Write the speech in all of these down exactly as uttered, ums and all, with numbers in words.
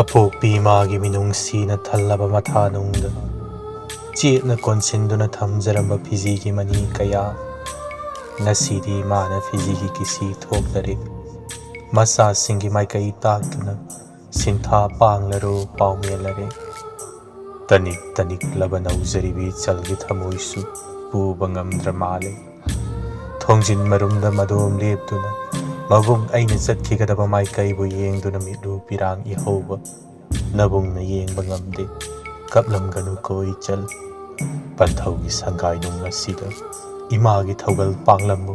ꯑꯄꯣꯛꯄꯤ ꯏꯃꯥꯒꯤ ꯃꯤꯅꯨꯡꯁꯤꯅ ꯊꯜꯂꯕ ꯃꯊꯥꯅꯨꯡꯗ ꯆꯦꯠꯅ ꯀꯣꯟꯁꯤꯟꯗꯨꯅ ꯊꯝꯖꯔꯝꯕ ꯐꯤꯖꯤꯒꯤ ꯃꯅꯤ ꯀꯌꯥ, ꯉꯁꯤꯗꯤ ꯏꯃꯥꯅ ꯐꯤꯖꯤꯒꯤ ꯀꯤꯁꯤ ꯊꯣꯛꯂꯔꯦ꯫ ꯃꯆꯥꯁꯤꯡꯒꯤ ꯃꯥꯏꯀꯩ ꯇꯥꯛꯇꯨꯅ ꯁꯤꯟꯊꯥ ꯄꯥꯡꯂꯔꯣ ꯄꯥꯎꯃꯦꯜꯂꯔꯦ꯫ ꯇꯅꯤꯛ ꯇꯅꯤꯛꯂꯕ ꯅꯧꯖꯔꯤꯕꯤ ꯏꯆꯜꯒꯤ ꯊꯃꯣꯏꯁꯨ ꯄꯨꯕ ꯉꯝꯗ꯭ꯔ ꯃꯥꯜꯂꯦ꯫ ꯊꯣꯡꯖꯤꯟ ꯃꯔꯨꯝꯗ ꯃꯗꯣꯝ ꯂꯦꯞꯇꯨꯅ ꯃꯕꯨꯡ ꯑꯩꯅ ꯆꯠꯈꯤꯒꯗꯕ ꯃꯥꯏꯀꯩꯕꯨ ꯌꯦꯡꯗꯨꯅ ꯃꯤꯠꯂꯨ ꯄꯤꯔꯥꯡ ꯏꯍꯧꯕ ꯅꯕꯨꯡꯅ ꯌꯦꯡꯕ ꯉꯝꯗꯦ꯫ ꯀꯞꯂꯝꯒꯅꯨꯀꯣ ꯏꯆꯜ꯫ ꯄꯟꯊꯧꯒꯤ ꯁꯪꯒꯥꯏꯅꯨꯡ ꯑꯁꯤꯗ ꯏꯃꯥꯒꯤ ꯊꯧꯒꯜ ꯄꯥꯡꯂꯝꯃꯨ꯫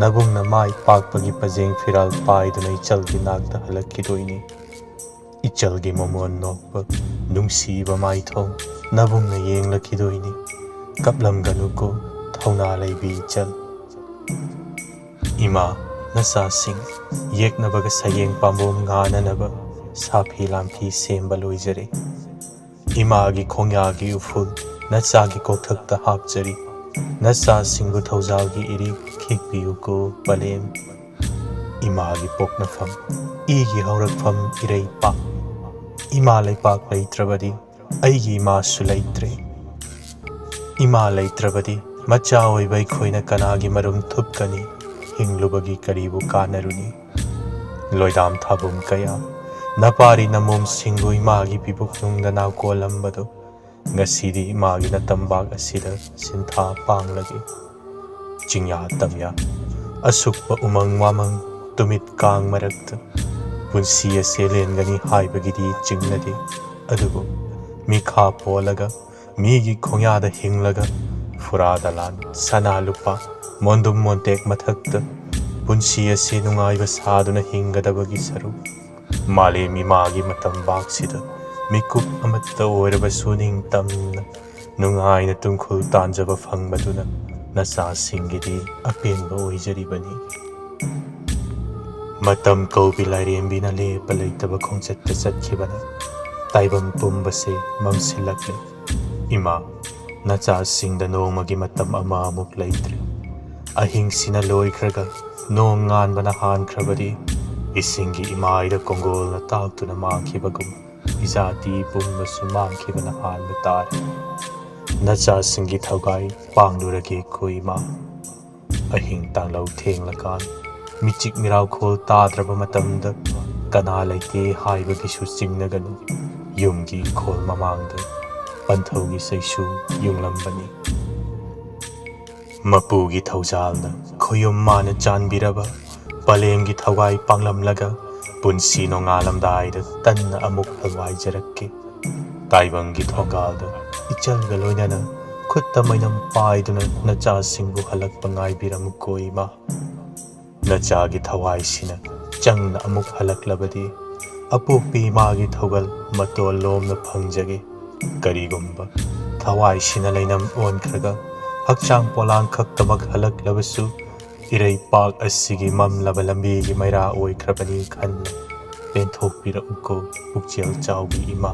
ꯅꯕꯨꯡꯅ ꯃꯥꯏ ꯄꯥꯛꯄꯒꯤ ꯄꯖꯦꯡ ꯐꯤꯔꯥꯜ ꯄꯥꯏꯗꯨꯅ ꯏꯆꯜꯒꯤ ꯅꯥꯛꯇ ꯍꯜꯂꯛꯈꯤꯗꯣꯏꯅꯤ꯫ ꯏꯆꯜꯒꯤ ꯃꯃꯣꯟ ꯅꯣꯛꯄ ꯅꯨꯡꯁꯤꯕ ꯃꯥꯏꯊꯣꯡ ꯅꯕꯨꯡꯅ ꯌꯦꯡꯂꯛꯈꯤꯗꯣꯏꯅꯤ꯫ ꯀꯞꯂꯝꯒꯅꯨꯀꯣ ꯊꯧꯅꯥ ꯂꯩꯕꯤ ꯏꯆꯜ꯫ ꯏꯃꯥ, ꯅꯆꯥꯁꯤꯡ ꯌꯦꯛꯅꯕꯒ ꯁꯌꯦꯡ ꯄꯥꯝꯕꯣꯝ ꯉꯥꯅꯅꯕ ꯁꯥꯐꯤ ꯂꯥꯝꯐꯤ ꯁꯦꯝꯕ ꯂꯣꯏꯖꯔꯦ꯫ ꯏꯃꯥꯒꯤ ꯈꯣꯡꯌꯥꯒꯤ ꯎꯐꯨꯜ ꯅꯆꯥꯒꯤ ꯀꯣꯛꯊꯛꯇ ꯍꯥꯞꯆꯔꯤ꯫ ꯅꯆꯥꯁꯤꯡꯕꯨ ꯊꯧꯖꯥꯜꯒꯤ ꯏꯔꯤꯛ ꯈꯤꯛꯄꯤꯌꯨꯀꯣ ꯄꯂꯦꯝ꯫ ꯏꯃꯥꯒꯤ ꯄꯣꯛꯅꯐꯝ, ꯏꯒꯤ ꯍꯧꯔꯛꯐꯝ ꯏꯔꯩꯄꯥꯛ꯫ ꯏꯃꯥ ꯂꯩꯄꯥꯛ ꯂꯩꯇ꯭ꯔꯕꯗꯤ ꯑꯩꯒꯤ ꯏꯃꯥꯁꯨ ꯂꯩꯇ꯭ꯔꯦ꯫ ꯏꯃꯥ ꯂꯩꯇ꯭ꯔꯕꯗꯤ ꯃꯆꯥ ꯑꯣꯏꯕ ꯑꯩꯈꯣꯏꯅ ꯀꯅꯥꯒꯤ ꯃꯔꯨꯝ ꯊꯨꯞꯀꯅꯤ? ꯍꯤꯡꯂꯨꯕꯒꯤ ꯀꯔꯤꯕꯨ ꯀꯥꯟꯅꯔꯨꯅꯤ? ꯂꯣꯏꯗꯥꯝ ꯊꯥꯕꯨꯝ ꯀꯌꯥ, ꯅꯄꯥꯔꯤ ꯅꯃꯣꯝꯁꯤꯡꯕꯨ ꯏꯃꯥꯒꯤ ꯄꯤꯕꯨꯛꯅꯨꯡꯗ ꯅꯥꯎꯀꯣꯜꯂꯝꯕꯗꯨ ꯉꯁꯤꯗꯤ ꯏꯃꯥꯒꯤ ꯅꯇꯝꯕꯥꯛ ꯑꯁꯤꯗ ꯁꯤꯟꯊꯥ ꯄꯥꯡꯂꯒꯦ꯫ ꯆꯤꯡꯌꯥ ꯇꯝꯌꯥ ꯑꯁꯨꯛꯄ ꯎꯃꯪ ꯋꯥꯃꯪ ꯇꯨꯃꯤꯠ ꯀꯥꯡ ꯃꯔꯛꯇ ꯄꯨꯟꯁꯤ ꯑꯁꯦ ꯂꯦꯟꯒꯅꯤ ꯍꯥꯏꯕꯒꯤꯗꯤ ꯆꯤꯡꯅꯗꯦ꯫ ꯑꯗꯨꯕꯨ ꯃꯤꯈꯥ ꯄꯣꯜꯂꯒ ꯃꯤꯒꯤ ꯈꯣꯡꯌꯥꯗ ꯍꯤꯡꯂꯒ ꯐꯨꯔꯥ ꯗꯂꯥꯟ, ꯁꯅꯥ ꯂꯨꯄꯥ, ꯃꯣꯟꯗꯨꯝ ꯃꯣꯟꯇꯦꯛ ꯃꯊꯛꯇ ꯄꯨꯟꯁꯤ ꯑꯁꯤ ꯅꯨꯡꯉꯥꯏꯕ ꯁꯥꯗꯨꯅ ꯍꯤꯡꯒꯗꯕꯒꯤ ꯁꯔꯨꯛ ꯃꯥꯂꯦꯝ ꯏꯃꯥꯒꯤ ꯃꯇꯝꯕꯥꯛꯁꯤꯗ ꯃꯤꯀꯨꯞ ꯑꯃꯠꯇ ꯑꯣꯏꯔꯕꯁꯨ ꯅꯤꯡꯇꯝꯅ ꯅꯨꯡꯉꯥꯏꯅ ꯇꯨꯡꯈꯨꯜ ꯇꯥꯟꯖꯕ ꯐꯪꯕꯗꯨꯅ ꯅꯆꯥꯁꯤꯡꯒꯤꯗꯤ ꯑꯄꯦꯟꯕ ꯑꯣꯏꯖꯔꯤꯕꯅꯤ꯫ ꯃꯇꯝ ꯀꯧꯕꯤ ꯂꯥꯏꯔꯦꯝꯕꯤꯅ ꯂꯦꯞꯄ ꯂꯩꯇꯕ ꯈꯣꯡꯆꯠꯇ ꯆꯠꯈꯤꯕꯅ ꯇꯥꯏꯕꯪ ꯄꯨꯝꯕꯁꯦ ꯃꯝꯁꯤꯜꯂꯛꯂꯦ꯫ ꯏꯃꯥ, ꯅꯆꯥꯁꯤꯡꯗ ꯅꯣꯡꯃꯒꯤ ꯃꯇꯝ ꯑꯃ ꯑꯃꯨꯛ ꯂꯩꯇ꯭ꯔꯦ꯫ ꯑꯍꯤꯡꯁꯤꯅ ꯂꯣꯏꯈ꯭ꯔꯒ ꯅꯣꯡ ꯉꯥꯟꯕꯅ ꯍꯥꯟꯈ꯭ꯔꯕꯗꯤ ꯏꯁꯤꯡꯒꯤ ꯏꯃꯥꯏꯗ ꯀꯣꯡꯒꯣꯜꯅ ꯇꯥꯛꯇꯨꯅ ꯃꯥꯡꯈꯤꯕꯒꯨꯝ, ꯏꯖꯥꯇꯤ ꯄꯨꯝꯕꯁꯨ ꯃꯥꯡꯈꯤꯕꯅ ꯍꯥꯟꯕ ꯇꯥꯔꯦ꯫ ꯅꯆꯥꯁꯤꯡꯒꯤ ꯊꯧꯒꯥꯏ ꯄꯥꯡꯂꯨꯔꯒꯦ ꯀꯣ ꯏꯃꯥ꯫ ꯑꯍꯤꯡ ꯇꯥꯡꯂꯧ ꯊꯦꯡꯂꯀꯥꯟ, ꯃꯤꯆꯤꯛ ꯃꯤꯔꯥꯎꯈꯣꯜ ꯇꯥꯗ꯭ꯔꯕ ꯃꯇꯝꯗ, ꯀꯅꯥ ꯂꯩꯇꯦ ꯍꯥꯏꯕꯒꯤꯁꯨ ꯆꯤꯡꯅꯒꯅꯨ꯫ ꯌꯨꯝꯒꯤ ꯏꯪꯈꯣꯜ ꯃꯃꯥꯡꯗ ꯄꯟꯊꯧꯒꯤ ꯆꯩꯁꯨ ꯌꯨꯡꯂꯝꯕꯅꯤ꯫ ꯃꯄꯨꯒꯤ ꯊꯧꯖꯥꯜꯅ ꯈꯣꯌꯨꯝ ꯃꯥꯅ ꯆꯥꯟꯕꯤꯔꯕ ꯄꯂꯦꯝꯒꯤ ꯊꯧꯒꯥꯏ ꯄꯥꯡꯂꯝꯂꯒ, ꯄꯨꯟꯁꯤ ꯅꯣꯡꯉꯥꯜꯂꯝꯗꯥꯏꯗ ꯇꯟꯅ ꯑꯃꯨꯛ ꯍꯜꯋꯥꯏꯖꯔꯛꯀꯦ꯫ ꯇꯥꯏꯕꯪꯒꯤ ꯊꯣꯡꯒꯥꯜꯗ ꯏꯆꯜꯒ ꯂꯣꯏꯅꯅ ꯈꯨꯠꯇ ꯃꯩꯅꯝ ꯄꯥꯏꯗꯨꯅ ꯅꯆꯥꯁꯤꯡꯕꯨ ꯍꯜꯂꯛꯄ ꯉꯥꯏꯕꯤꯔꯝꯃꯨꯀꯣ ꯏꯃꯥ꯫ ꯅꯆꯥꯒꯤ ꯊꯋꯥꯏꯁꯤꯅ ꯆꯪꯅ ꯑꯃꯨꯛ ꯍꯜꯂꯛꯂꯕꯗꯤ, ꯑꯄꯣꯛꯄꯤ ꯏꯃꯥꯒꯤ ꯊꯧꯒꯜ ꯃꯇꯣꯜ ꯂꯣꯝꯅ ꯐꯪꯖꯒꯦ꯫ ꯀꯔꯤꯒꯨꯝꯕ ꯊꯋꯥꯏꯁꯤꯅ ꯂꯩꯅꯝ ꯑꯣꯟꯈ꯭ꯔꯒ ꯍꯛꯆꯥꯡ ꯄꯣꯂꯥꯡ ꯈꯛꯇꯃꯛ ꯍꯜꯂꯛꯂꯕꯁꯨ, ꯏꯔꯩꯄꯥꯛ ꯑꯁꯤꯒꯤ ꯃꯝꯂꯕ ꯂꯝꯕꯤꯒꯤ ꯃꯩꯔꯥ ꯑꯣꯏꯈ꯭ꯔꯕꯅꯤ ꯈꯟꯅ ꯄꯦꯟꯊꯣꯛꯄꯤꯔꯛꯎꯀꯣ, ꯄꯨꯛꯆꯦꯜ ꯆꯥꯎꯕꯤ ꯏꯃꯥ꯫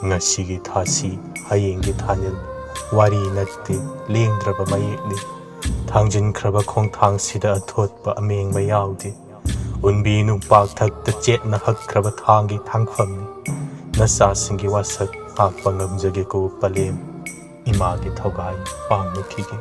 ꯉꯁꯤꯒꯤ ꯊꯥꯁꯤ, ꯍꯌꯦꯡꯒꯤ ꯊꯥꯅꯤꯜ, ꯋꯥꯔꯤ ꯅꯠꯇꯦ, ꯂꯦꯡꯗ꯭ꯔꯕ ꯃꯌꯦꯛꯅꯤ꯫ ꯊꯥꯡꯖꯤꯟꯈ꯭ꯔꯕ ꯈꯣꯡꯊꯥꯡꯁꯤꯗ ꯑꯊꯣꯠꯄ ꯑꯃꯦꯡꯕ ꯌꯥꯎꯗꯦ꯫ ꯎꯟꯕꯤ ꯅꯨꯡꯄꯥꯛ ꯊꯛꯇ ꯆꯦꯠꯅ ꯍꯛꯈ꯭ꯔꯕ ꯊꯥꯡꯒꯤ ꯊꯥꯡꯐꯝꯅꯤ꯫ ꯅꯆꯥꯁꯤꯡꯒꯤ ꯋꯥꯁꯛ ꯉꯥꯛꯄ ꯉꯝꯖꯒꯦꯀꯣ ꯄꯂꯦꯝ꯫ ꯏꯃꯥꯒꯤ ꯊꯧꯒꯥꯏ ꯄꯥꯡꯂꯨꯈꯤꯒꯦ꯫